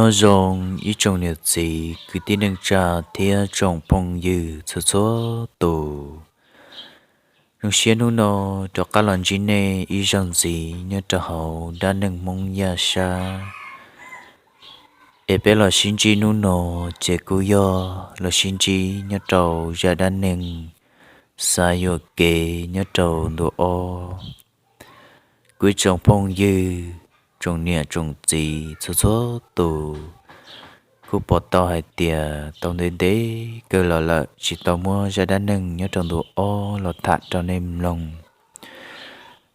Nyob zoo ib tsoom niam txiv kwv tij neej tsa thiab tsoom phooj ywg txhua txhua tus. Zoo siab hnub no rov qab los ntsib nej ib zaug ntxiv nyob rau hauv dab neeg Hmoob Yaj Sab. Es peb los sib ntsib hnub no ces kuj yog los sib ntsib nyob rau zaj dab neeg Xav Yuam Kev nyob rau ntu ob. Kuv ib tsoom phooj ywg, tsoom niam tsoom txiv txhua txhua tus kuj pom tau hais tias tau ntev ntev kawg los lawm tsis tau muab zaj dab neeg nyob rau ntu ob los tham rau nej mloog.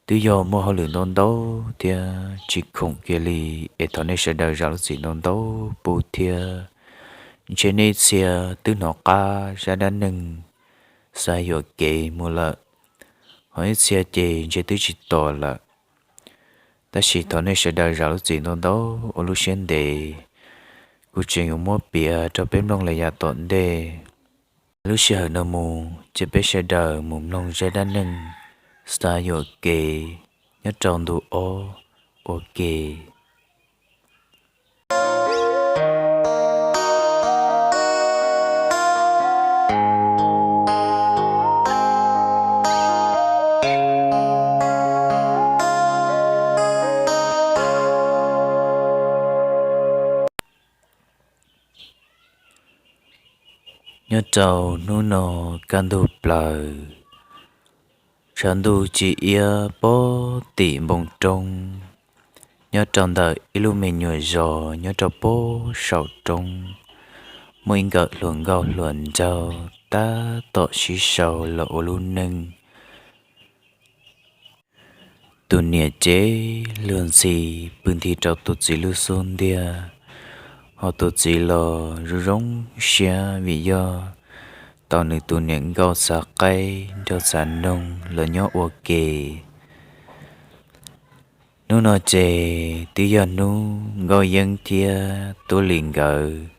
Twb yog muaj hauj lwm ntau ntau thiab tsis khoom kiag li, es thov nej sawv daws zam lub txim ntau ntau pub thiab. Ntshe nej txhia twb hnov qab zaj dab neeg Xav Yuam Kev mus lawm, ho ib txhia ces ntshe twb tsis tos lawm. Tab sis thov nej sawv daws zam lub txim ntau ntau ua lub siab ntev, kuv tseem yuav muab piav rau peb mloog lawm yav tom ntej. Lub sij hawm no mus ces peb sawv daws mus mloog zaj dab neeg Xav Yuam Kev nyob rau ntu ob ua ke. Nyob rau hnub no kaj ntug plaws, tshav ntuj ci iab pob tim npoo roob, nyob rau ntawm ib lub me nyuam zos nyob rau pob saum roob, muaj ib nkawm hluas nkauj hluas nraug tab tom sib sau los ua lub neej. Tus niam ces luag ntxhi pw nthi rau tus txiv lub xub ntiag, ho tus txiv los zoo zoo siab vim yog tau nws tus niam nkauj txav qaib nrog txav noog los nyob ua ke. Hnub no ces twb yog hnub Nkauj Yeeb thiab Tub Lis nkawd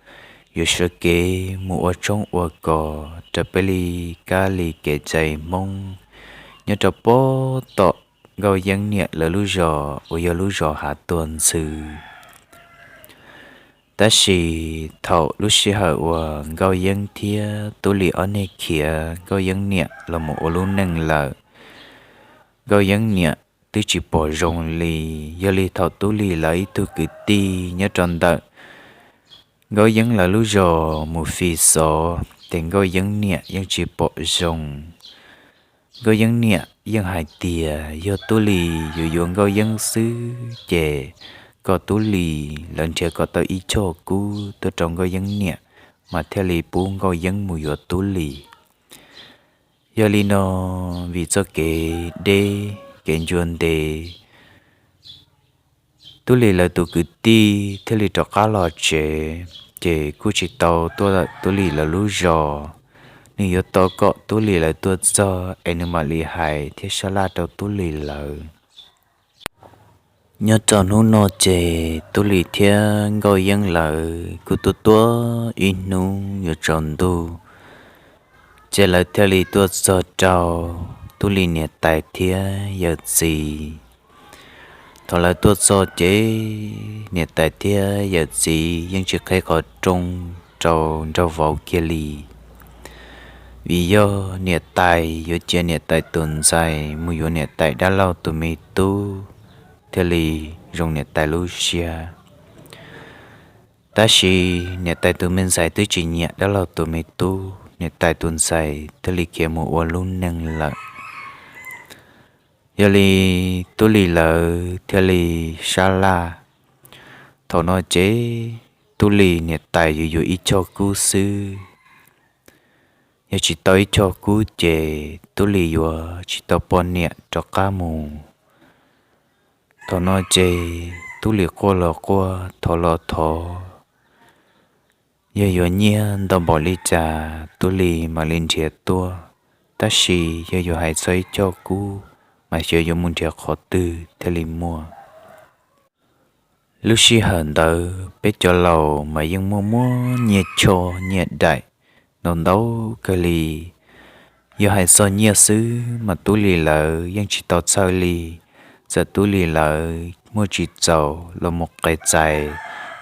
yuav sawv kev mus ua tshoob ua kos raws peb li kab li kev cai Hmoob nyob rau pob tom Nkauj Yeeb niam lawv lub zos uas yog lub zos Hav Tuag Ntxhw. Tab sis thaum lub sij hawm uas Nkauj Yeeb thiab Tub Lis ob neeg khiav Nkauj Yeeb niam los mus ua lub neej lawm, Nkauj Yeeb niam twb tsis pom zoo li. Yog li thaum Tub Lis lawv ib tug kwv tij nyob rau ntawm Nkauj Yeeb lawv lub zos mus fi xov ces Nkauj Yeeb niam yeej tsis pom zoo. Nkauj Yeeb niam yeej hais tias yog Tub Lis yuav yuav Nkauj Yeeb xwb ces kom Tub Lis lawv nrhiav kom tau ib choj kub tuaj rau Nkauj Yeeb niam mas thiaj li pub Nkauj Yeeb mus yuav Tub Lis. Yog li no, vim txoj kev deb kev ncua ntev, Tub Lis lawv tus kwv tij thiaj li rov qab los tsev, ces kuj tsis tau tuaj lawm Tub Lis lawv lub zos. Nws yuav tau kom Tub Lis lawv tuaj txog es nws mam li hais thiab sab laj rau Tub Lis lawv. Nyob rau hnub no ces Tub Lis thiab Nkauj Yeeb lawv kuj tuaj tuaj ib hnub yuav tsaus ntuj, ces lawv thiaj li tuaj txog rau Tub Lis niam tais thiab yawm txiv. Thaum lawv tuaj txog ces niam tais thiab yawm txiv yeej tsis qheb qhov rooj rau nraug vauv kiag li, vim yog niam tais yuav cia niam tais tus ntxhais mus yuav niam tais dab laug tus me tub thiaj li zoo niam tais lub siab. Tab sis niam tais tus me ntxhais twb tsis nyiam dab laug tus me tub, niam tais tus ntxhais thiaj li khiav mus ua lub neej lawm. Yog li Tub Lis lawv thiaj li sab laj. Thaum no ces Tub Lis niam tais yuav yuav ib choj kub xwb. Yog tsis tau ib choj kub ces Tub Lis yuav tsis tau poj niam rov qab mus. Thaum no ces Tub Lis quaj los quaj, thov los thov, yog yuav nyiaj ntau npaum li cas Tub Lis mam li nrhiav tuaj, tab sis yog yuav hais txog ib choj kub mas xyov yuav mus nrhiav qhov twg thiaj li muaj. Lub sij hawm ntawd peb cov laus mas yeej muaj muab nyiaj choj nyiaj daim ntau ntau kawg li. Yog hais txog nyiaj xwb mas Tub Lis lawv yeej tsis tau txhawj li. Txawm Tub Lis lawv muaj tsis txaus los mus qe txais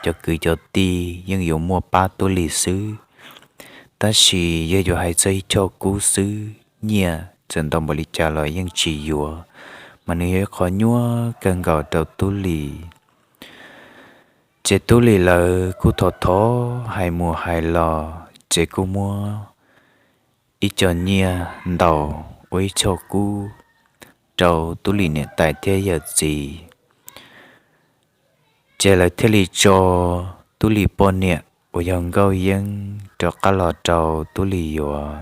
cov kwv cov tij yeej yuav muaj pab Tub Lis xwb. Tab sis yog yuav hais txog ib choj kub xwb, nyiaj txawm ntau npaum li cas los yeej tsis yuav, mas nws yog ib qho nyuaj kawg nkaus rau Tub Lis. Ces Tub Lis lawv kuj thov thov hais mus hais los, ces kuj muab ib co nyiaj ntau ua ib choj kub rau Tub Lis niam tais thiab yawm txiv. Ces lawv thiaj li tso Tub Lis poj niam uas yog Nkauj Yeeb rov qab los rau Tub Lis yuav.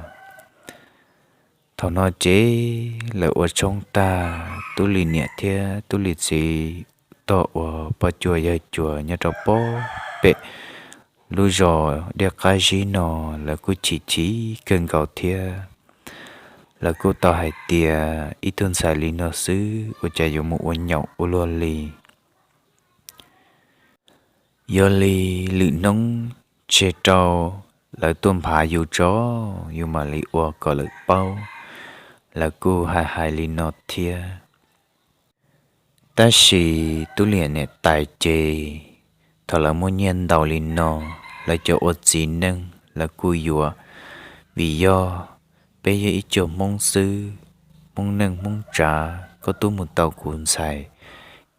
Thaum no ces lawv ua tshoob tag, Tub Lis niam thiab Tub Lis txiv tog ua poj cuas yawg cuas nyob rau pem lub zos Dej Qab Zib no, lawv kuj chim chim kawg nkaus thiab. Lawv kuj tau hais tias ib tug ntxhais li no xwb ua cas yuav mus ua nyaum ua luaj li. Yog li lwm hnub tseg rau lawv tuaj nphav yus tso, yus mam li ua kom lawv paub. Lawv kuj hais hais li no thiab. Tab sis Tub Lis niam tais ces thaum lawv muaj nyiaj ntau li no, lawv cov ua txiv neej lawv kuj yuav, vim yog peb yog ib co Hmoob xwb, Hmoob neej Hmoob tsav, koj twb mus tau kuv ntxhais,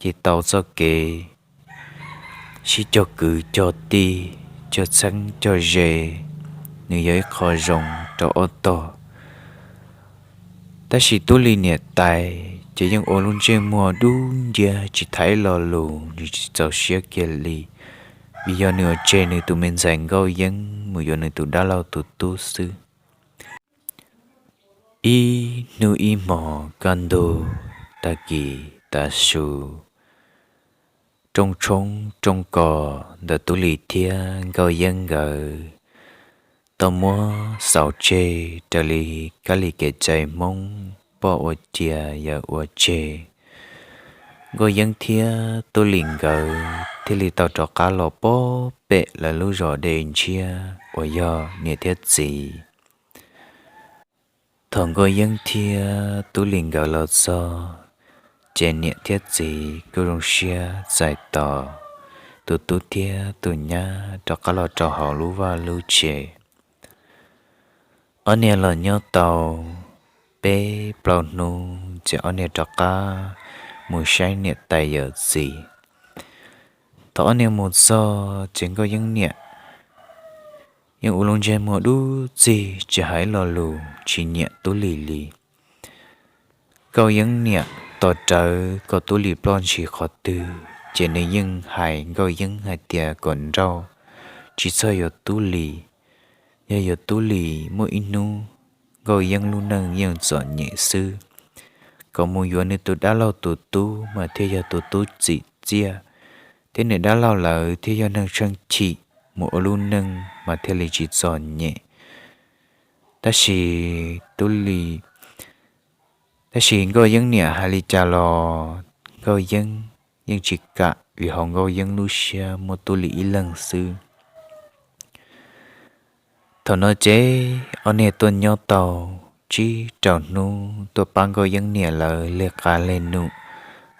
ces tau txoj kev sib cog kwv cog tij, cog txheeb cog ze, nws yog ib qho zoo rau ob tog. Tab sis Tub Lis niam tais ces yeej ua lub ntsej muag dub nciab tsis tham ib lo lus, nws tsis txaus siab kiag li, vim yog nws ua tseg nws tus me ntxhais Nkauj Yeeb mus yuav nws tus dab laug tus tub xwb. Ib hnub ib hmos kaj ntug, tag kis tav su, rooj tshoob rooj kos ntawm Tub Lis thiab Nkauj Yeeb nkawd tau muab xaus tseg raws li kab li kev cai Hmoob, poj ua cia yawm ua tseg. Nkauj Yeeb thiab Tub Lis nkawd thiaj li tau rov qab los pem lawv lub zos Dej Ntshiab uas yog niam thiab txiv. Thaum Nkauj Yeeb thiab Tub Lis nkawd los txog, ces niam thiab txiv kuj zoo siab txais tos tus tub thiab tus nyab rov qab los rau hauv lub vaj lub tsev. Ob niag los nyob tau peb plaub hnub ces ob niag rov qab mus saib niam tais yawm txiv. Thaum ob niag mus txog ces Nkauj Yeeb niam yeej ua lub ntsej muag dub txig tsis hais lo lus tsis nyiam Tub Lis li. Nkauj Yeeb niam tos rawv kom Tub Lis ploj ntshis qhov twg ces nws yeej hais Nkauj Yeeb hais tias kom nrauj, tsis txhob yuav Tub Lis. Yog yuav Tub Lis muaj ib hnub Nkauj Yeeb lub neej yeej txom nyem xwb. Kom mus yuav nws tus dab laug tus tub mas thiaj yog tus tub txim txiaj, thiab nws dab laug lawv thiaj yog neeg tsheej chim, mus ua lub neej mas thiaj li tsis txom nyem. Tab sis Tub Lis, tab sis Nkauj Yeeb niam hais li cas los Nkauj Yeeb yeej tsis kam, vim hauv Nkauj Yeeb lub siab muaj Tub Lis ib leeg xwb. Thaum no ces ob niag tuaj nyob tau tsib rau hnub, tuaj pab Nkauj Yeeb niam lawv leg qav leg num,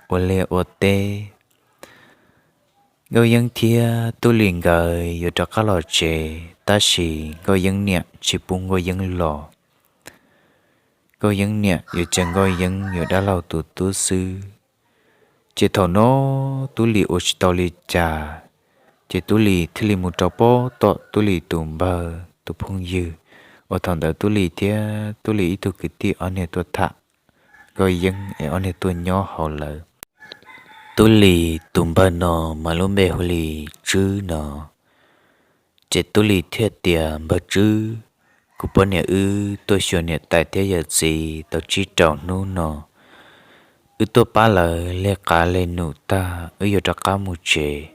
ua liaj ua teb. Nkauj Yeeb thiab Tub Lis nkawd yuav rov qab los tsev, tab sis Nkauj Yeeb niam tsis pub Nkauj Yeeb los. Nkauj Yeeb niam yuav cia Nkauj Yeeb yuav dab laug tus tub xwb. Ces thaum no Tub Lis ua tsis tau li cas, ces Tub Lis thiaj li mus rau pob tom Tub Lis tus npawg tus phooj ywg, uas thaum ntawd Tub Lis thiab Tub Lis ib tug kwv tij ob niag tuaj tham Nkauj Yeeb es ob niag tuaj nyob hauv lawv. Tub Lis tus npawg no mas lub npe hu li Tswb no. Ces Tub Lis thiaj tias, Npawg Tswb, kuv poj niam wb tuaj xyuas niam tais thiab yawm txiv tau tsib rau hnub no, wb tuaj pab lawv leg qav leg num tag, wb yuav rov qab mus tsev,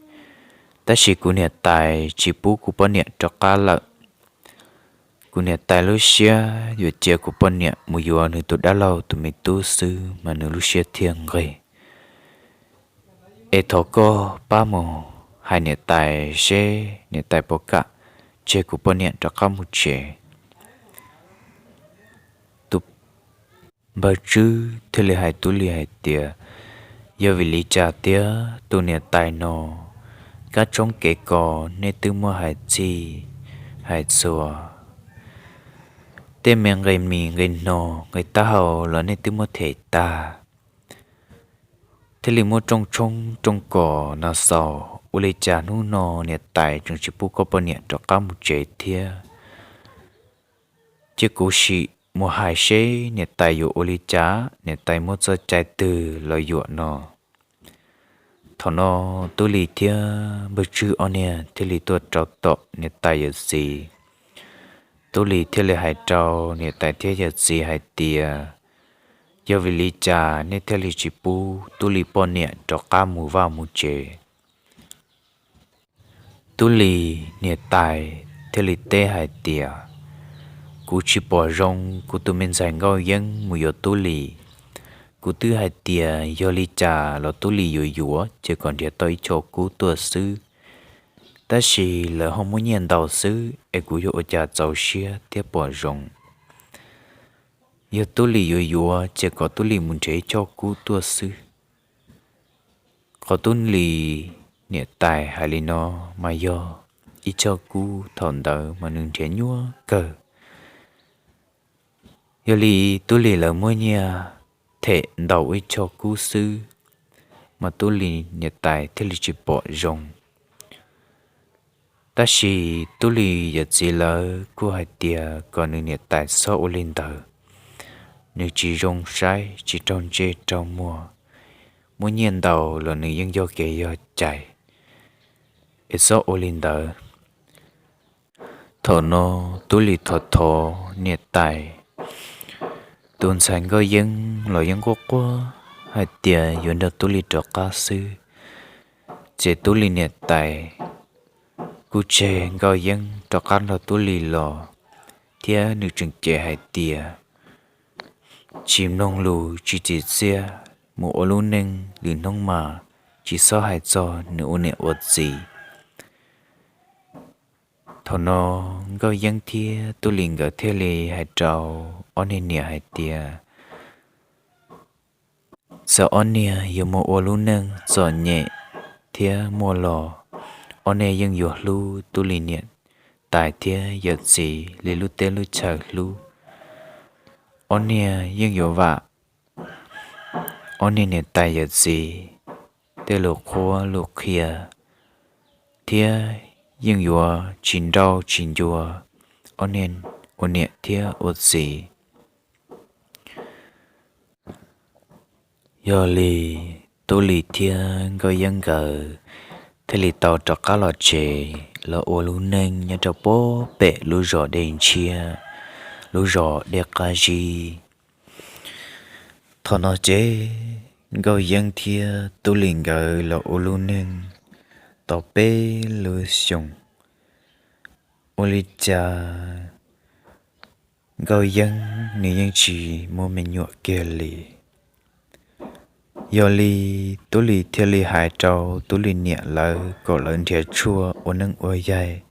tab sis kuv niam tais tsis pub kuv poj niam rov qab lawm. Kuv niam tais lub siab yuav cia kuv poj niam mus yuav nws tus dab laug tus me tub xwb mas nws lub siab thiaj nqig. Es thov koj pab mus hais niam tais seb niam tais puas kam tseg kuv poj niam rov qab mus tsev. Tus npawg Tswb thiaj li hais Tub Lis hais tias, Yog vim li cas tiag? Tus niam tais no kab tshoob kev kos nej twb muab hais txhij hais txhua, tej me nqe mis nqe hno nqe taub hau los nej twb muab them tag, thiaj li muab rooj tshoob rooj kos no xaus. Ua li cas hnub no niam tais tseem tsis pub koj poj niam rov qab mus tsev thiab? Cia kuv sim mus hais seb niam tais yuav ua li cas, niam tais muaj txoj cai twg los yuam no. Thaum no Tub Lis thiab Npawg Tswb ob niag thiaj li tuaj rau tom niam tais yawm txiv. Tub Lis thiaj li hais rau niam tais thiab yawm txiv hais tias, yog vim li cas nej thiaj li tsis pub Tub Lis poj niam rov qab mus vaj mus tsev? Tub Lis niam tais thiaj li teb hais tias, kuv tsis pom zoo kuv tus me ntxhais Nkauj Yeeb mus yuav Tub Lis. Kuv twb hais tias yog li cas los Tub Lis yuav yuav ces kom nrhiav tau ib co kub tuaj xwb, tab sis lawv ho muab nyiaj ntau xwb es kuv yuav ua cas txaus siab thiab pom zoo. Yog Tub Lis yuav yuav ces kom Tub Lis mus nrhiav ib co kub tuaj xwb. Qhov Tub Lis niam tais hais li no mas yog ib co kub thaum ntawd mas nws nrhiav nyuaj kawg. Yog li Tub Lis lawv muab nyiaj them ntau ib co kub xwb, mas Tub Lis niam tais thiaj li tsis pom zoo. Tab sis Tub Lis yawm txiv lawv kuj hais tias kom nws niam tais txhob ua li ntawd, nws tsis zoo saib, tsis raug ntsej raug muag, muaj nyiaj ntau los nws yeej yog kev yog cai, es txhob ua li ntawd. Thaum no Tub Lis thov thov niam tais, tus ntxhais Nkauj Yeeb los yeej quaj quaj hais tias yuav nrog Tub Lis rov qab xwb. Ces Tub Lis niam tais kuj tseg Nkauj Yeeb rov qab nrog Tub Lis los, thiab nws tseem cem hais tias, tsis mloog lus tsis txim txiaj, mus ua lub neej lwm hnub mas tsis txhob hais txog nws ua niam ua txiv. Thaum no Nkauj Yeeb thiab Tub Lis nkawd thiaj li hais rau ob niag niam hais tias, txawm ob niag yuav mus ua lub neej txom nyem thiab muaj los, ob niag yeej yuav hlub Tub Lis niam tais thiab yawm txiv li lub teb lub chaw hlub. Ob niag yeej yuav vam ob niag niam tais yawm txiv tej lus qhuab lus qhia, thiab yeej yuav tsis nrauj tsis ncua ob niag ua niam thiab ua txiv. Yog li Tub Lis thiab Nkauj Yeeb nkawd thiaj li tau rov qab los tsev los ua lub neej nyob rau puag pem lub zos Dej Ntshiab, lub zos Dej Qab Zib. Thaum no ces Nkauj Yeeb thiab Tub Lis nkawd los ua lub neej tau peb lub xyoos. Ua li cas Nkauj Yeeb nws yeej tsis muaj me nyuam kiag li. Yog li Tub Lis thiaj li hais rau Tub Lis niam lawv kom lawv nrhiav tshuaj ua neej ua yaig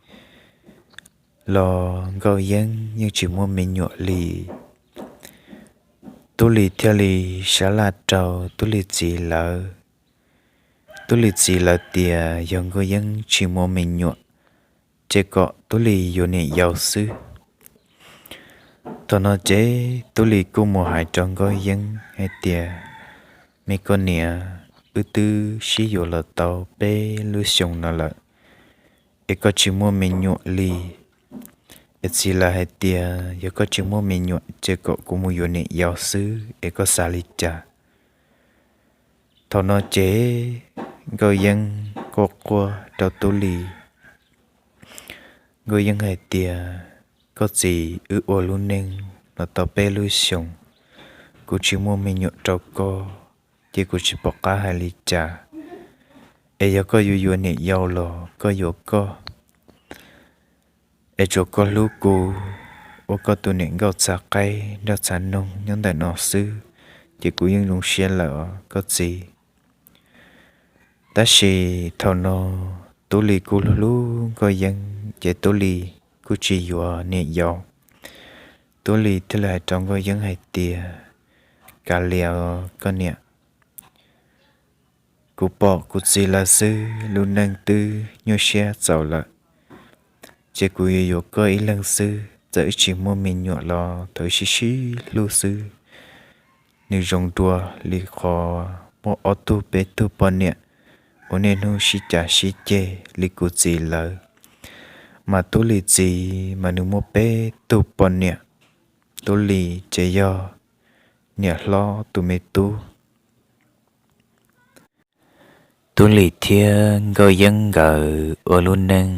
los Nkauj Yeeb yeej tsis muaj me nyuam li. Tub Lis thiaj li sab laj rau Tub Lis txiv lawv. Tub Lis txiv lawv tias yog Nkauj Yeeb tsis muaj me nyuam, ces kom Tub Lis yuav niam yau xwb. Thaum no ces Tub Lis kuj mus hais rau Nkauj Yeeb hais tias, me koj niam, wb twb sib yuav los tau peb lub xyoos no lawm, es koj tsis muaj me nyuam li. Es txiv lawv hais tias yog koj tsis muaj me nyuam ces kom kuv mus yuav niam yau xwb, es koj xav li cas? Thaum no ces Nkauj Yeeb quaj quaj rau Tub Lis. Nkauj Yeeb hais tias, koj txiv, wb ua lub neej los tau peb lub xyoos, kuv tsis muaj me nyuam rau koj, ces kuv tsis pom qab hais li cas. Es yog koj yuav yuav niam yau los koj yuav koj, es tsuas koj hlub kuv, ua koj tus niam nkauj txav qaib nroj txav noog nyob ntawm no xwb, ces kuv yeej zoo siab lawm os koj txiv. Tab sis thaum no Tub Lis kuj hlub Nkauj Yeeb, ces Tub Lis kuj tsis yuav niam yau. Tub Lis thiaj li hais rau Nkauj Yeeb hais tias, kav liam os koj niam, Kuv pom kuv txiv lawv xwb lub neej twb nyuaj siab txaus lawm, ces kuv yuav yuav koj ib leeg xwb. Txawm wb tsis muaj me nyuam los thov wb sib sib hlub xwb. Nws zoo dua li qhov muaj ob tug peb tug poj niam uas niaj hnub sib cav sib ceg li kuv txiv lawv, mas Tub Lis txiv mas nws muaj peb tug poj niam. Tub Lis ces yog niam hlob tus me tub. Tub Lis thiab Nkauj Yeeb nkawd ua lub neej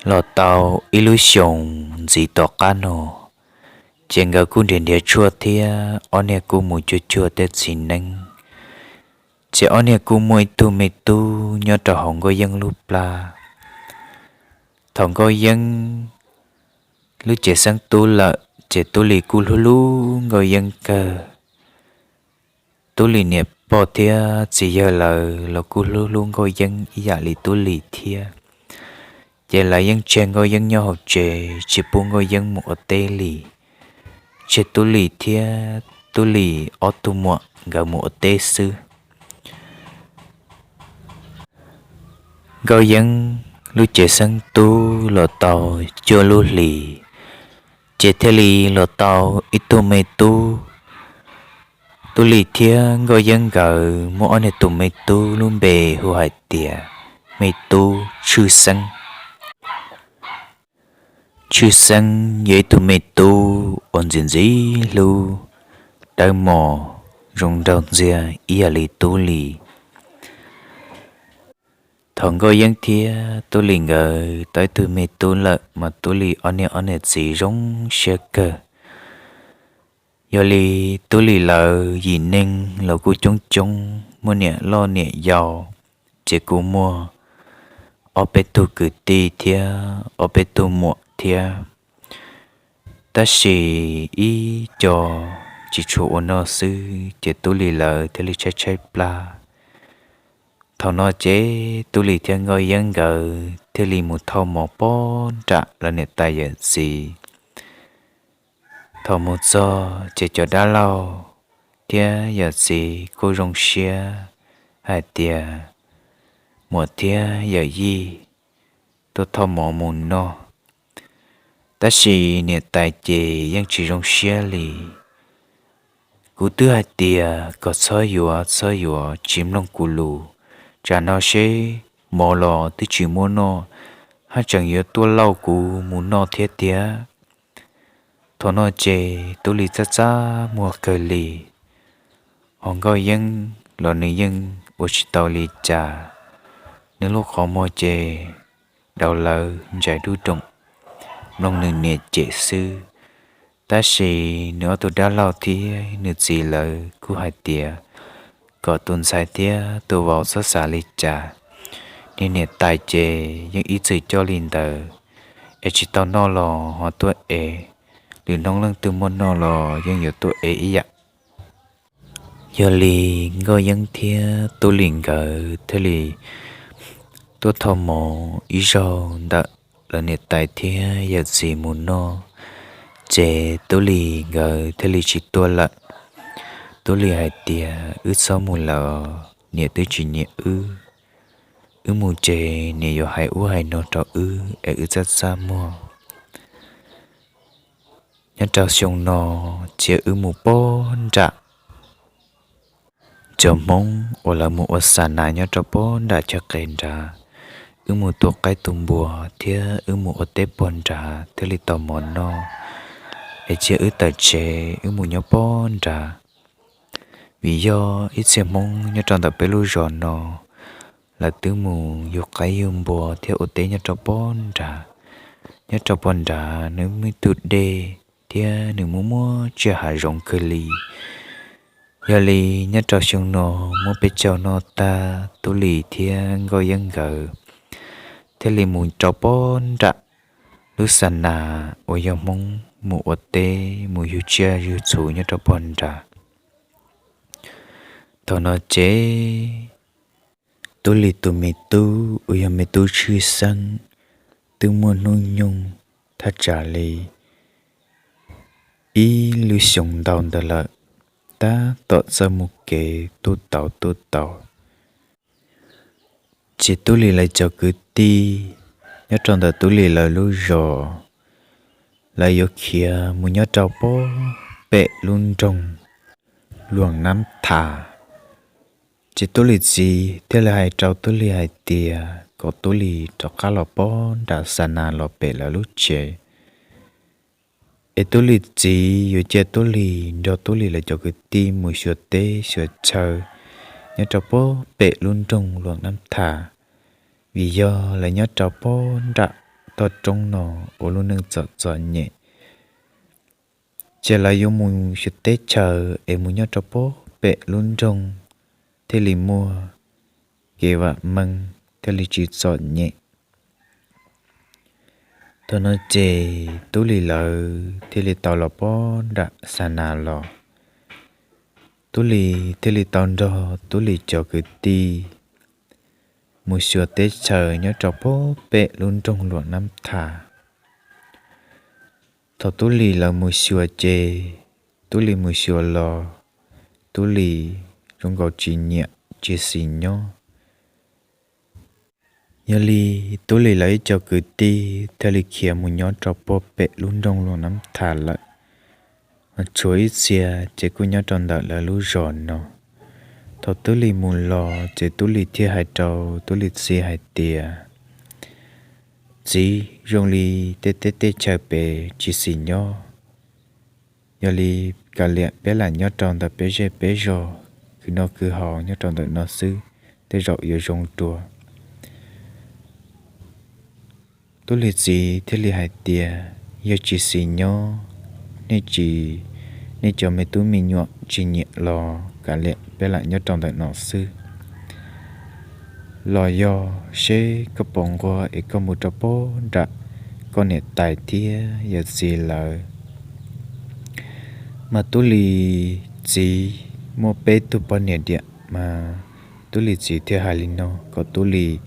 los tau ib lub xyoos ntxiv tom qab no, ces nkawd kuj nrhiav nrhiav tshuaj thiab ob niag kuj mus cuag cuag tej txiv neeb. Ces ob niag kuj muaj ib tug me tub nyob rau hauv Nkauj Yeeb lub plab. Thaum Nkauj Yeeb lub cev xeeb tub lawm ces Tub Lis kuj hlub hlub Nkauj Yeeb kawg. Tub Lis niam pog thiab txiv yawg lawv los kuj hlub hlub Nkauj Yeeb ib yam li Tub Lis thiab. Ces lawv yeej tseg Nkauj Yeeb nyob hauv tsev tsis pub Nkauj Yeeb mus ua teb li, tseg Tub Lis thiab Tub Lis ob tug muam nkawd mus ua teb xwb. Nkauj Yeeb lub cev xeeb tub los tau cuaj lub hlis, ces thiaj li los tau ib tug me tub. Tub Lis thiab Nkauj Yeeb nkawd muaj ob niag tus me tub lub npe hu hais tias me tub Tshwj Xeeb. Tshwj Xeeb yog ib tug me tub uas ntxim ntxim hlub, dawb mos, zoo nraug ntxiag ib yam li Tub Lis. Thaum Nkauj Yeeb thiab Tub Lis nkawd tau ib tug me tub lawm mas Tub Lis ob niam ob niam txiv zoo siab kawg. Yog li Tub Lis lawv yim neeg los kuj coob coob, muaj niam loj niam yau, ces kuj muaj ob peb tug kwv tij thiab ob peb tug muam thiab. Tab sis ib co tsis tshua ua noj xwb ces Tub Lis lawv thiaj li tshaib tshaib plab. Thaum no ces Tub Lis thiab Nkauj Yeeb nkawd thiaj li mus thauj mov pob nram lawv niam tais yawm txiv. Thaum mus txog ces cov dab laug thiab yawm txiv kuj zoo siab hais tias muam thiab yawm yij tuaj thauj mov mus noj. Tab sis niam tais ces yeej tsis zoo siab li. Kuv twb hais tias kom txhob yuav txhob yuav tsis mloog kuv lus, tsam no seb mov los twb tsis muab noj, haj tseem yuav tuaj lauj kuv mus noj thiab tiag. Thaum no ces Tub Lis txaj txaj muag kawg li. Ho Nkauj Yeeb los nws yeej ua tsis tau li cas, nws lub qhov muag ces daus lawv ntsais dub doom, mloog nws niam cem xwb. Tab sis nws ob tug dab laug thiab nws txiv lawv kuj hais tias kom tus ntxhais thiab tus vauv txhob xav li cas, nws niam tais ces yeej ib txwm coj li ntawd, es tsis tau noj los ho tuaj ev, lwm hnub leej twg muaj noj los yeej yuav tuaj ev ib yam. Yog li Nkauj Yeeb thiab Tub Lis nkawd thiaj li tuaj thauj mov ib zaug ntawm lawv niam tais thiab yawm txiv mus noj, ces Tub Lis nkawd thiaj li tsis tuaj lawm. Tub Lis hais tias wb txhob mus lawm, niam twb tsis nyiam wb. Wb mus ces niam yuav hais ub hais no rau wb es wb txaj txaj muag. Nyob rau xyoo no cia wb mus pob nram cov Hmoob uas lawv mus ua xa nas nyob rau pob nram chaw qes nrad. Wb mus tua qaib tua npua thiab wb mus ua teb pog nrad thiaj li tau mov noj. Es cia wb tawm tsev wb mus nyob pob nrad. Vim yog ib txhia Hmoob nyob rau ntawm peb lub zos no, lawv twb mus yug qaib yug npua thiab ua teb nyob rau pob nrad. Nyob rau pob nrad nws muaj ib tug dej thiab nws muaj muaj tsiaj hav zoov kawg li. Yog li nyob rau xyoo no muab peb caug noj tag, Tub Lis thiab Nkauj Yeeb nkawd thiaj li mus rau pob nram lub xa nas uas yog Hmoob mus ua teb mus yug tsiaj yug txhu nyob rau pob nrad. Thaum no ces Tub Lis tus me tub uas yog me tub Tshwj Xeeb twb muaj hnub nyoog thaj tsam li ib lub xyoo ntau ntawd lawm, tab tom txawj mus kev tuj tau tuj tau. Ces Tub Lis lawv cov kwv tij nyob rau ntawm Tub Lis lawv lub zos, lawv yuav khiav mus nyob rau pem lub nroog Luam Nab Thas. Ces Tub Lis txiv thiaj li hais rau Tub Lis hais tias kom Tub Lis rov qab los pem nram Xa Nas los pem lawv lub tsev, es Tub Lis txiv yuav cia Tub Lis nrog Tub Lis lawv cov kwv tij mus xyuas teb xyuas chaw nyob rau pem lub nroog Luam Nab Thas, vim yog lawv nyob rau pem nram toj roob no ua lub neej txom txom nyem. Ces lawv yuav mus xyuas teb chaws es mus nyob rau pem lub nroog thiaj li muaj kev vam meej thiaj li tsis txom nyem. Thaum no ces Tub Lis lawv thiaj li tau los pem nram Xa Nas los. Tub Lis thiaj li tau nrog Tub Lis cov kwv tij mus xyuas teb chaws nyob rau pem lub nroog Luam Nab Thas. Thaum Tub Lis lawv mus xyuas ces Tub Lis mus xyuas los Tub Lis zoo nkaus tsis nyiam tsis xis nyob. Yog li Tub Lis lawv ib co kwv tij thiaj li khiav mus nyob rau pem lub nroog Luam Nab Thas lawm. Tshuav ib txhia ces kuj nyob rau ntawm lawv lub zos no. Thaum Tub Lis mus los ces Tub Lis thiaj hais rau Tub Lis txiv hais tias, Txiv, zoo li tej teb tej chaw pem tsis xis nyob. Yog li kav liam peb lam nyob rau ntawm peb zej peb zog, khwv noj khwv haus nyob rau ntawm no xwb, tej zaum yuav zoo dua. Tub Lis txiv thiaj li hais tias, Yog tsis xis nyob, nej tsis, nej cov me tub me nyuam tsis nyiam los kav liam peb lam nyob rau ntawm no xwb. Los yog seb koj puas nquag es koj mus rau pem nram koj niam tais thiab yawm txiv lawv. Mas Tub Lis txiv muaj peb tug poj niam diam mas Tub Lis txiv thiaj hais li no kom Tub Lis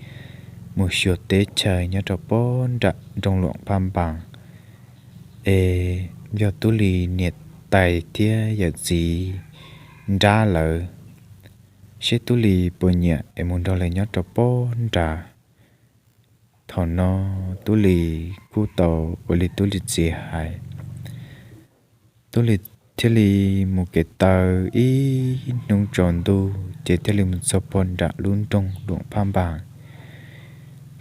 mus xyuas teb chaws nyob rau pem nram nroog Luam Phaj Npas, es yog Tub Lis niam tais thiab yawm txiv nrab lawv, seb Tub Lis puas nyiam es mus nrog lawv nyob rau pem nrad. Thaum no Tub Lis kuj tau ua li Tub Lis txiv hais. Tub Lis thiaj li mus kev taw ib hnub tsaus ntuj ces thiaj li mus txog pem nram lub nroog Luam Phaj Npas.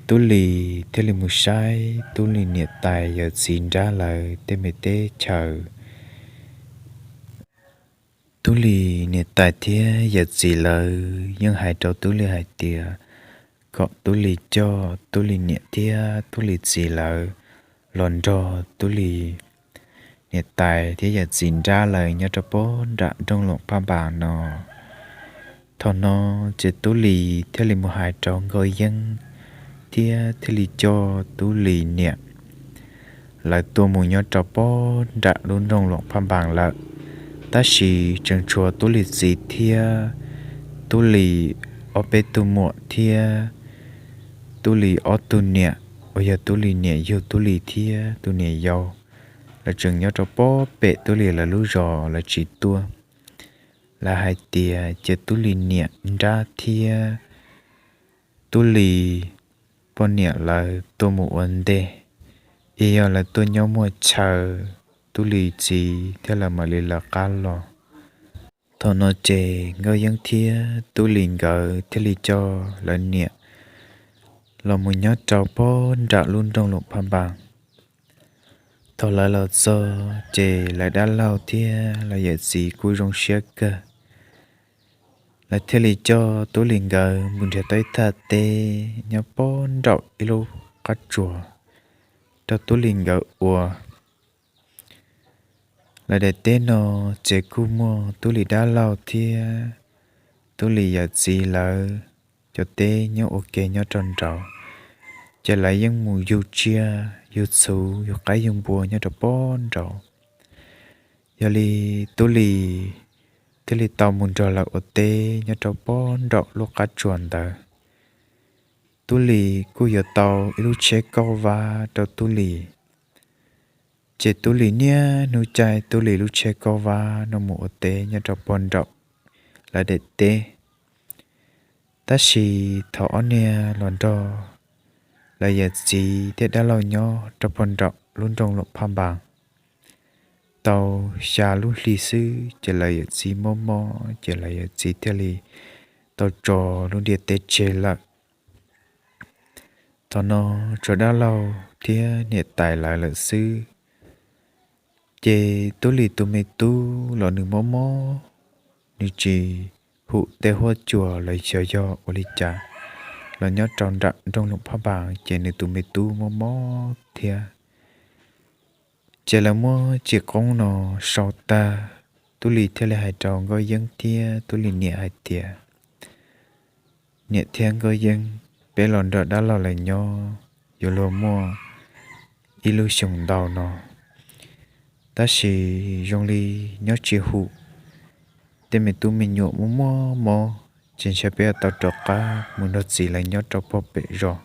Tub Lis thiaj li mus saib Tub Lis niam tais yawm txiv nrab lawv tej me teb chaws. Tub Lis niam tais thiab yawm txiv lawv yeej hais rau Tub Lis hais tias kom Tub Lis coj Tub Lis niam thiab Tub Lis txiv lawv los nrog Tub Lis niam tais thiab yawm txiv nrab lawv nyob rau pem nram nroog Luam Phaj Npas no. Thaum no ces Tub Lis thiaj li mus hais rau Nkauj Yeeb thiab thiaj li coj Tub Lis niam lawv tuaj mus nyob rau pem nram lub nroog Luam Phaj Npas lawm. Tab sis tseem tshuav Tub Lis txiv thiab Tub Lis ob peb tug muam thiab Tub Lis ob tug niam, uas yog Tub Lis niam yug Tub Lis thiab tus niam yau, lawv tseem nyob rau pem Tub Lis lawv lub zos lawv tsis tuaj. Lawv hais tias cia Tub Lis niam nrab thiab Tub Lis poj niam lawv tuaj mus ua ntej, es yog lawv tuaj nyob muaj chaw, Tub Lis txiv thiab lawv mam li lawv qab los. Thaum no ces Nkauj Yeeb thiab Tub Lis nkawd thiaj li coj lawv niam los mus nyob rau pem nram lub nroog Luam Phaj Npas. Thaum lawv los txog ces lawv dab laug thiab lawv yawm txiv kuj zoo siab kawg. Lawv thiaj li coj Tub Lis nkawd mus nrhiav tau ib thaj teb nyob pem nraum ib lub qab tsuas rau Tub Lis nkawd ua. Lawv daim teb no ces kuj muaj Tub Lis dab laug thiab Tub Lis yawm txiv lawv cov teb nyob ua ke nyob rau nraud, ces lawv yeej mus yug tsiaj yug txhuv yug qaib yug npua nyob rau pem nraud. Yog li Tub Lis thiaj li tau mus nrog lawv ua teb nyob rau pem nraum lub qab tsuas ntawd. Tub Lis kuj yuav tau ib lub tsheb kauj vab rau Tub Lis, ces Tub Lis niaj hnub caij Tub Lis lub tsheb kauj vab no mus ua teb nyob rau pem nraum lawv daim teb. Tab sis thaum ob niag los nrog lawv yawm txiv thiab dab laug nyob rau pog nram lub nroog Luam Phaj Npas tau xya lub hli xwb ces lawv yawm txiv mob mob ces lawv yawm txiv thiaj li tau tso lub ntiaj teb tseg lawm. Thaum no tshuav dab laug thiab niam tais lawv lawm xwb. Ces Tub Lis tus me tub los nws mob mob, nws tsis hum tej huab cua los xyov yog ua li cas los nyob rau nram nroog Luam Phaj Npas ces nws tus me tub mob mob thiab. Ces lawv muab txiv qoob no sau tag, Tub Lis thiaj li hais rau Nkauj Yeeb thiab Tub Lis niam hais tias, Niam thiab Nkauj Yeeb, peb los nrog dab laug lawv nyob yuav luag muaj ib lub xyoos ntau no, tab sis zoo li nyob tsis hum, tej me tub me nyuam muaj muaj mob, ces ntshai peb yuav tau rov qab mus nrog txiv lawv nyob rau pog pem zos.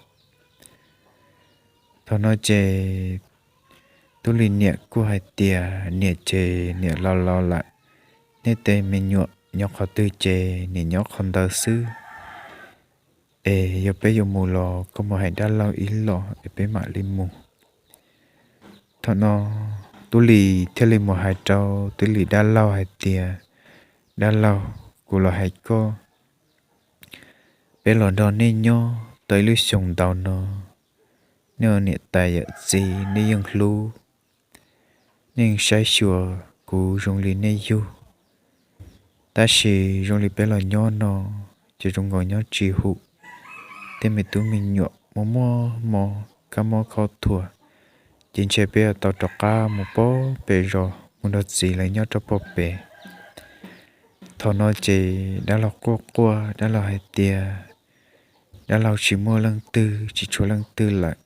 Thaum no ces Tub Lis niam kuj hais tias, Niam ces niam laus laus lawm, nej tej me nyuam nyob qhov twg ces niam nyob qhov ntawd xwb. Es yog peb yuav mus los koj mus hais dab laug ib los es peb mam li mus. Thaum no Tub Lis thiaj li mus hais rau Tub Lis dab laug hais tias, Dab laug, kuv los hais koj, peb los nrog nej nyob tau ib lub xyoos ntau no, nej ua niam tais yawm txiv nej yeej hlub, nej yeej saib xyuas kuv zoo li nej yug. Tab sis zoo li peb los nyob no ces zoo nkaus nyob tsis hum, tej me tub me nyuam muaj muaj mob kab mob khaub thuas, ces ntshai peb yuav tau rov qab mus pog pem zos mus nrog txiv lawv nyob rau pog pem. Thaum no ces dab laug quaj quaj, dab laug hais tias dab laug tsis muaj leej twg, tsis tshuav leej twg lawm.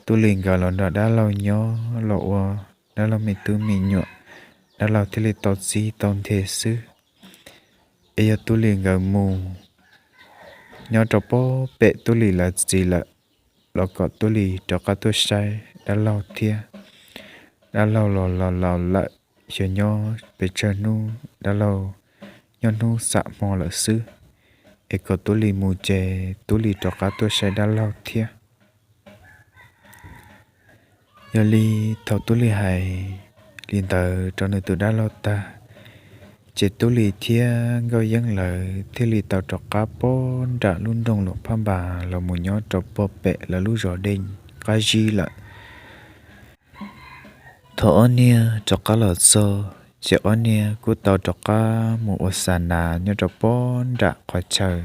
Tub Lis nkawd los nrog dab laug nyob los ua dab laug me tub me nyuam, dab laug thiaj li tau txib tau nthe xwb. Es yog Tub Lis nkawd mus nyob rau pog pem Tub Lis lawv txiv lawm, los kom Tub Lis rov qab tuaj saib dab laug thiab. Dab laug los laus laus lawm, xyov nyob pes tsawg hnub, dab laug nyob hnub xam hmo lawm xwb, es kom Tub Lis mus ces Tub Lis rov qab tuaj saib dab laug thiab. Yog li thaum Tub Lis hais li ntawd rau nws tus dab laug tag, ces Tub Lis thiab Nkauj Yeeb lawv thiaj li tau rov qab pog nram lub nroog Luam Phaj Npas los mus nyob rau pog pem lawv lub zos dej qab zib lawm. Thaum ob niag rov qab los txog, ces ob niag kuj tau rov qab mus ua xa nas nyob rau pog nram qhov chaw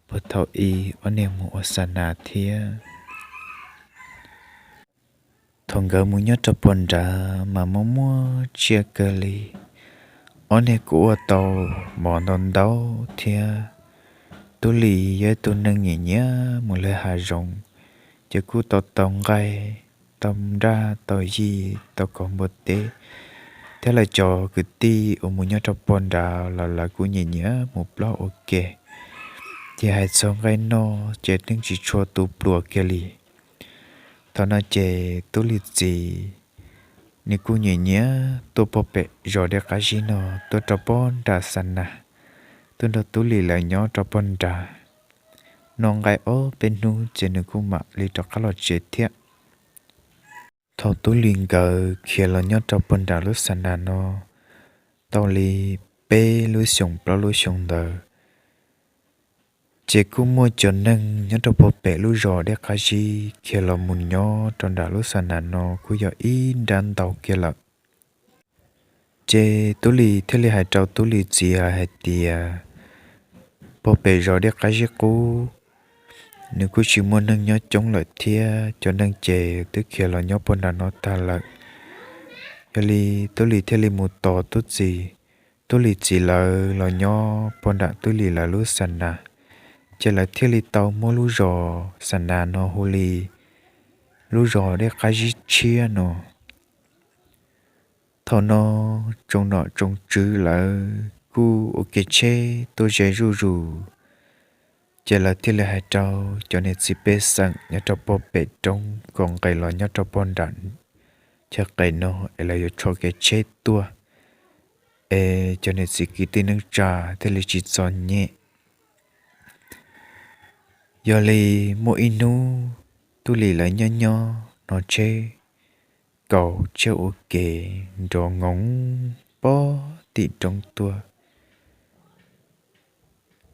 puag thaum ub ob niag mus ua xa nas thiab. Thaum nkawd mus nyob rau pog nrad mas muaj muaj tsiaj kawg li. Ob niag kuj ua tau mov ntau ntau thiab. Tub Lis yog ib tug neeg nyiam nyiam mus lawm hav zoov, ces kuj tau tau nqaij, tau nraj, tau yij, tau kov npua teb, thiab lawv cov kwv tij uas mus nyob rau pog nrad los lawv kuj nyiam nyiam mus plob ua ke, ces hais txog nqaij noj ces yeej tsis tshua tu pluas kiag li. Thaum no ces Tub Lis txiv nws kuj nyiam nyiam tuaj pog pem zos dej qab zib no, tuaj rau pog nram xa nas, tuaj nrog Tub Lis lawv nyob rau pog nrad, noj nqaij ob peb hnub ces nws kuj mam li rov qab los tsev thiab. Thaum Tub Lis nkawd khiav los nyob rau pog nrad lub xa nas no tau li peb lub xyoos plaub lub xyoo ntawd, ces kuj muaj cov neeg nyob rau pog pem lub zos dej qab zib khiav los mus nyob rau nram lub xa nas no kuj yog ib nrab ntau kiag lawm. Ces Tub Lis thiaj li hais rau Tub Lis txiv hais tias, pog pem zos dej qab zib qub, nws kuj tsis muaj neeg nyob coob lawm thiab, cov neeg ces twb khiav los nyob pog nram no tag lawm. Yog li Tub Lis thiaj li mus tos Tub Lis, Tub Lis txiv lawv los nyob pog nram Tub Lis lawv lub xa nas, ces lawv thiaj li tau muab lub zos xa nas no hu li lub zos dej qab zib tshiab no. Thaum no tsoom nom tsoom tswv lawv kuj ua kev tsheb tuaj ze zuj zus, ces lawv thiaj li hais rau cov niam txiv pej xeem nyob rau pog pem roob kom nqes los nyob rau pog nram chaw qes no es lawv yuav tsho kev tsheb tuaj, es cov niam txiv kwv tij neej tsa thiaj li tsis txom nyem. Yog li muaj ib hnub Tub Lis lawv nyob nyob no tsheb kaus tsiab ua ke nrov nkoos pog tim roob tuaj.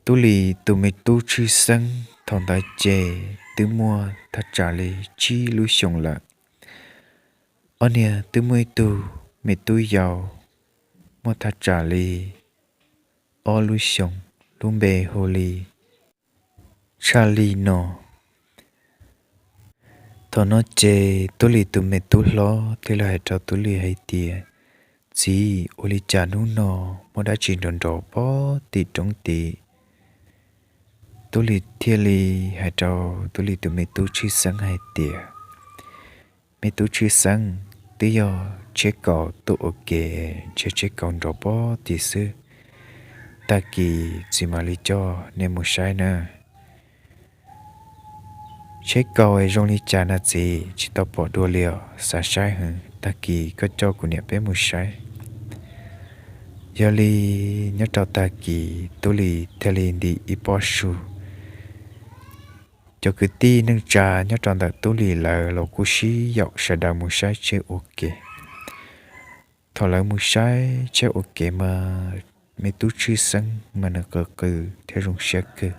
Tub Lis tus me tub tshwj xeeb thaum ntawd ces twb muaj thaj tsam li tsib lub xyoos lawm. Ob niag twb muaj ib tug me tub yau muaj thaj tsam li ob lub xyoos, lub npe hu li Tshaj Li no. Thaum no ces Tub Lis tus me tub hlob thiaj li hais rau Tub Lis hais tias, Txiv, ua li cas hnub no muaj dab tsi nrov nrov pog tim roob tid? Tub Lis thiaj li hais rau Tub Lis tus me tub tshwj xeeb hais tias, Me tub tshwj xeeb, twb yog tsheb kaus tuaj ua ke, ntshe tsheb kaus nrov pog tim xwb. Tag kis txiv mam li coj nej mus saib na. Tsheb kaus es zoo li cas na txiv? Tsis tau pom dua li os, xav saib heev. Tag kis koj coj kuv niam peb mus saib. Yog li nyob rau tag kis Tub Lis thiaj li ntim ib pob su. Cov kwv tij neej tsa nyob rau ntawm Tub Lis lawv los kuj sib yaum sawv daws mus saib tsheb ua ke. Thaum lawv mus saib tsheb ua ke mas me tub tshwj xeeb mas nws qw qw thiab zoo siab kawg.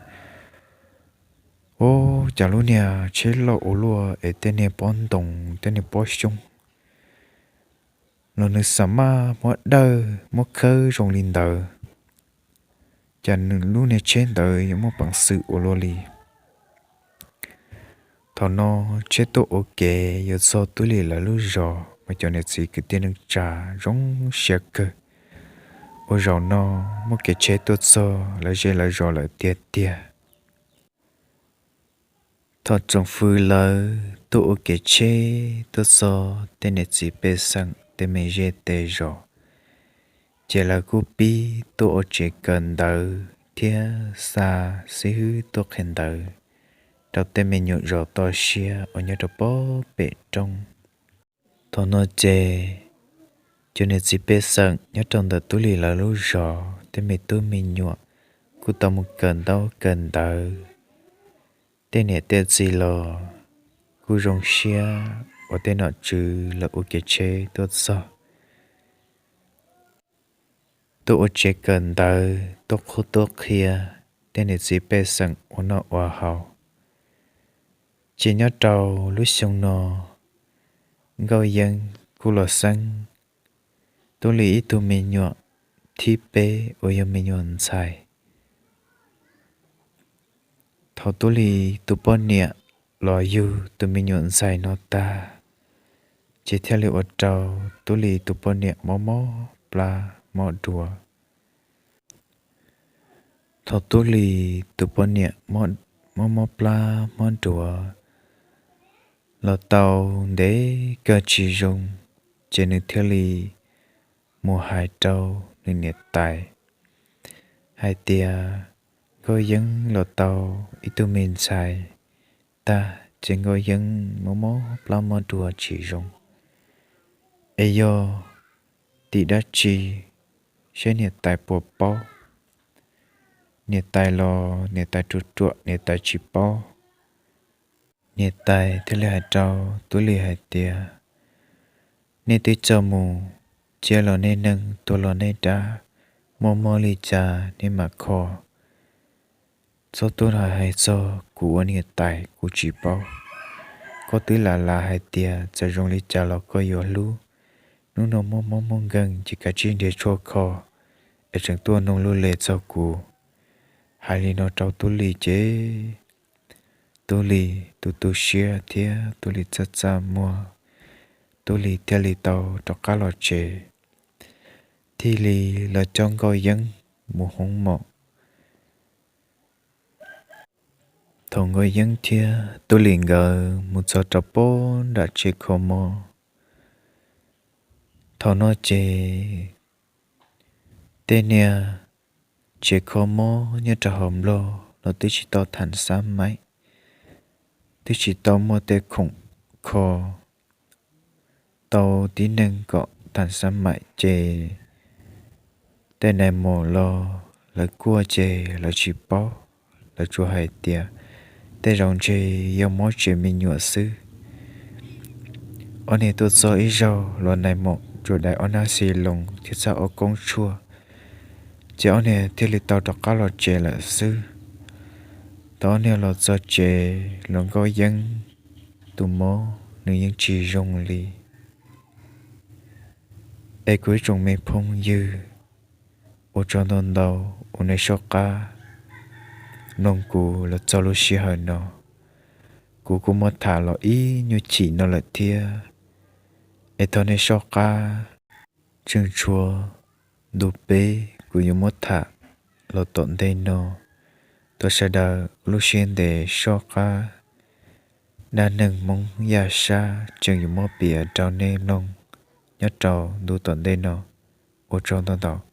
Ub, cas lub niag tsheb loj ua luaj es tej niag pob ntoo, tej niag pob xyoob los nws xa maj muab dawj muab khawb zoo li ntawd. Cas nws lub niag tsheb ntawd yuav muaj peev xwm ua luaj li. Thaum no tsheb tuaj ua ke yuav txog Tub Lis lawv lub zos mas cov niam txiv kwv tij neej tsa zoo siab kawg. Ua zaum no muaj kev tsheb tuaj txog lawv zej lawv zos lawm tiag tiag. Thaum tsoom fwv lawv tuaj ua kev tsheb tuaj txog tej niam txiv pej xeem tej me zej tej zos, ces lawv kuj pib tuaj ua tsev kawm ntawv thiab xa xib hwb tuaj qhia ntawv rau tej me nyuam zos toj siab uas nyob rau pob pem roob. Thaum no ces cov niam txiv pej xeem nyob rau ntawm Tub Lis lawv lub zos tej me tub me nyuam kuj tau mus kawm ntaub kawm ntawv. Tej niam tej txiv los kuj zoo siab uas tej nom tswv lawv ua kev tsheb tuaj txog, tuaj ua tsev kawm ntawv, tuaj qhuab tuaj qhia tej niam txiv pej xeem ua noj ua haus. Ces nyob rau lub xyoo no, Nkauj Yeeb kuj los xeeb Tub Lis ib tug me nyuam thib peb uas yog me nyuam ntxhais. Thaum Tub Lis tus poj niam los yug tus me nyuam ntxhais no tag, ces thiaj li ua rau Tub Lis tus poj niam mob mob plab mob duav. Thaum Tub Lis tus poj niam mob mob plab mob duav los tau ntev kawg tsis zoo, ces nws thiaj li mus hais rau nws niam tais hais tias Nkauj Yeeb los tau ib tug me ntxhais tag, ces Nkauj Yeeb mob mob plab mob duav tsis zoo, es yog tim dab tsi, saib niam tais puas paub. Niam tais los niam tais ruam ruam, niam tais tsis paub. Niam tais thiaj li hais rau Tub Lis hais tias, nej twb txawj mus, ciaj los nej neeg, tuag los nej dab, mob mob li cas nej mam kho. Txhob tuaj hais hais txog kuv ua niam tais, kuv tsis paub. Koj twb lam lam hais tias txawm zoo li cas los koj yuav hlub. Hnub no mob mob muaj nkeeg ces kav tsij nrhiav tshuaj kho, es tseem tuaj nug lug le txog kuv. Hais li no rau Tub Lis ces Tub Lis tu tu siab thiab Tub Lis txaj txaj muag. Tub Lis thiaj li tau rov qab los tsev, thiaj li los coj Nkauj Yeeb mus hoob mom. Thaum Nkauj Yeeb thiab Tub Lis nkawd mus txog rau pob nram tsev kho mob, thaum no ces tej niag tsev kho mob nyob rau hauv Nplog los twb tsis tau tham xab maim, twb tsis tau muaj tej khoom kho tau tib neeg kom tham xab maim ces tej nais maum los lawv kuaj ces lawv tsis paub, lawv tsuas hais tias tej zaum ntshe yog mob tsev me nyuam xwb. Ob niag tuaj txog ib zaug los nais maum tsuas dais ob hnab xis loos thiab txhaj ob koob tshuaj, ces ob niag thiaj li tau rov qab los tsev lawm xwb. Thaum ob niag los txog tsev los nkauj yeeb, tus mob nws yeej tsis zoo li. Es kuv ib tsoom me phooj ywg, ua tsaug ntau ntau uas nej soj qab mloog kuv los txog lub sij hawm no. Kuv kuj muab tham los ib nyuag chim no lawm thiab, es thov nej soj qab tseem tshuav ntu peb kuv yuav muab tham los tom ntej no. Thov sawv daws lub siab ntev soj qab, dab neeg Hmoob Yaj Sab tseem yuav muab piav rau nej mloog nyob rau ntu tom ntej no. Ua tsaug ntau ntau.